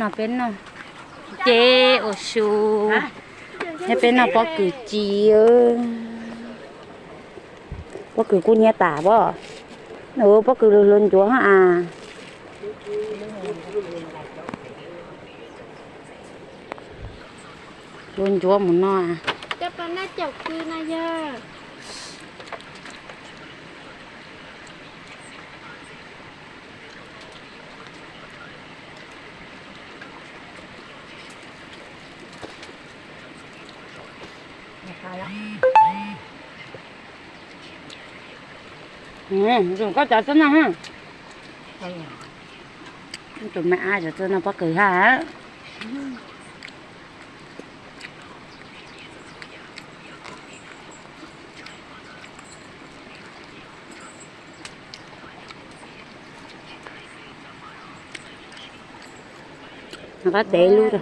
Peb noj ceb ua su, thiab peb noj pob kws ci. Pob kws kuj nyiab tas pob. Pob kws hluas ncuav a. Hluas ncuav mus no. Koj cov txawj noj, tus me ab cov txawj noj pob kws hab. Qab tev lub.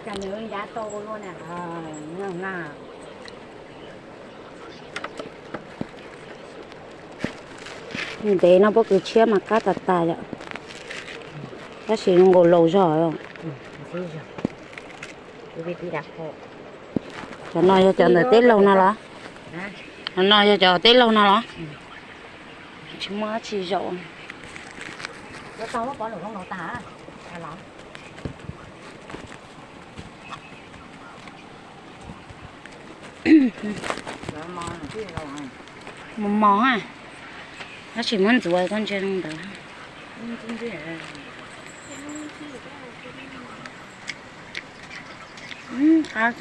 Ntev no pob kws tshiab mas qab tas tas yom. Tab sis zoo nkaus laus zog. Cov no yog cov ntawm teb laug no los? Cov no yog cov teb laug no los? Tsis muaj dab tsi zaum. Mos mos, tab sis muab ntxuav koj ntsia zoo ntawd. Qab.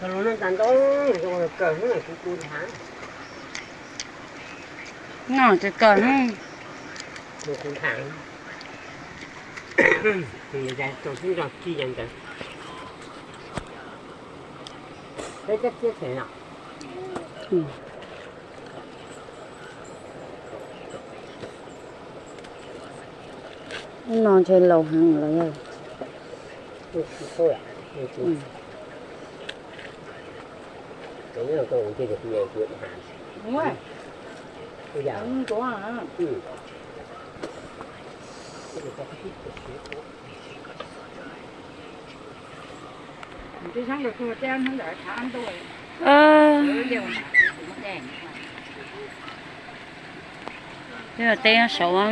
Los no tas ntau, kawg kuv kuv nthav. No ces kawg, kuv nthav. Tau sib nrog kig ntawd. Peb cab txiab xees no. No ntshe laus heev lawm yog. Tej saum.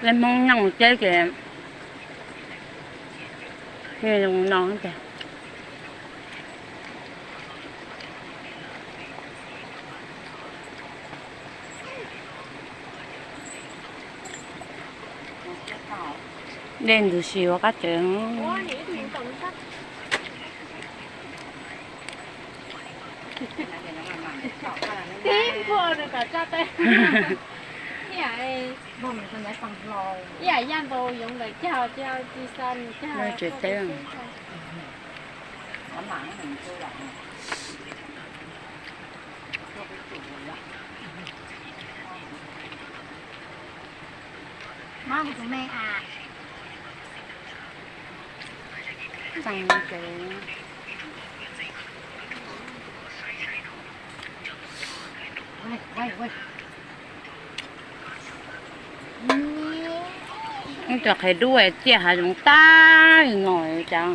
Peb Hmoob nyob mus teb ces zoo no tiag. Dej ntxwv si ua qab tsev. Ib yam yam nkaus yoov lawm cag cag. Tsev teb. Ib co qhiav dub ciaj hav zoov tag li no cas.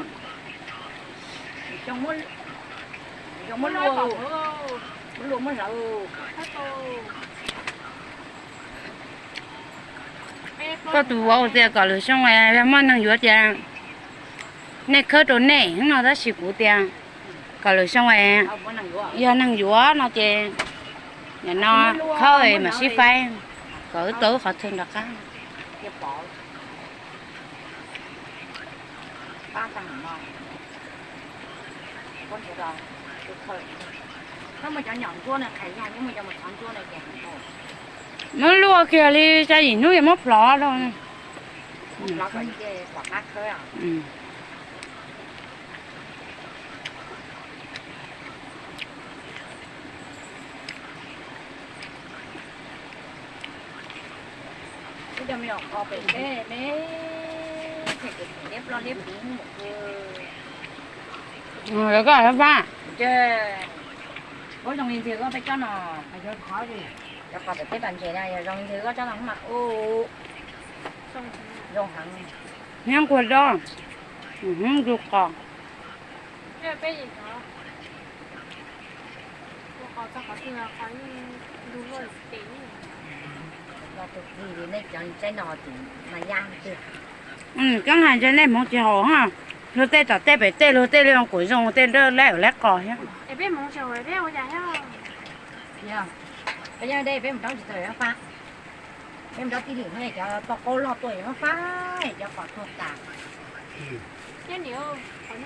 Koj tus vauv tias kom lwm xyoo yog muaj neeg yuav tias nej khawb rau nej no, tab sis kuv tias Kom lwm xyoo yog neeg yuav no ces nim no khawb mam sib faib kom wb tau wb qhov twg nram qab. Muab luaj kiag li, xya yim hnub yuav muab plhov rau. Lawv koj hab fab. Ua zoo li ntawd koj peb coj no, cov qos pem teb pas ntses na, yog zoo li ntawd koj coj no mas u zoo heev. Hnub nquag dob, hnub nquag qos. Tus kis nej cov tsaib no mas yaj tiag. Koj hais ntse nej hmoov tsis haum, luag tej tom tej pem tej luag tej li kuj zoo tej nrab lab lab qos thiab. Peb yog dej peb mus rau tsis tau fab, peb mus rau tij lwm no cov tau qaub loj tuaj yuav fab cov qos tuag tas. Qhov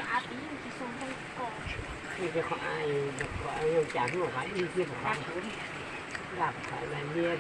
cas hnub qhov ib thiab qhov daj qhov liab.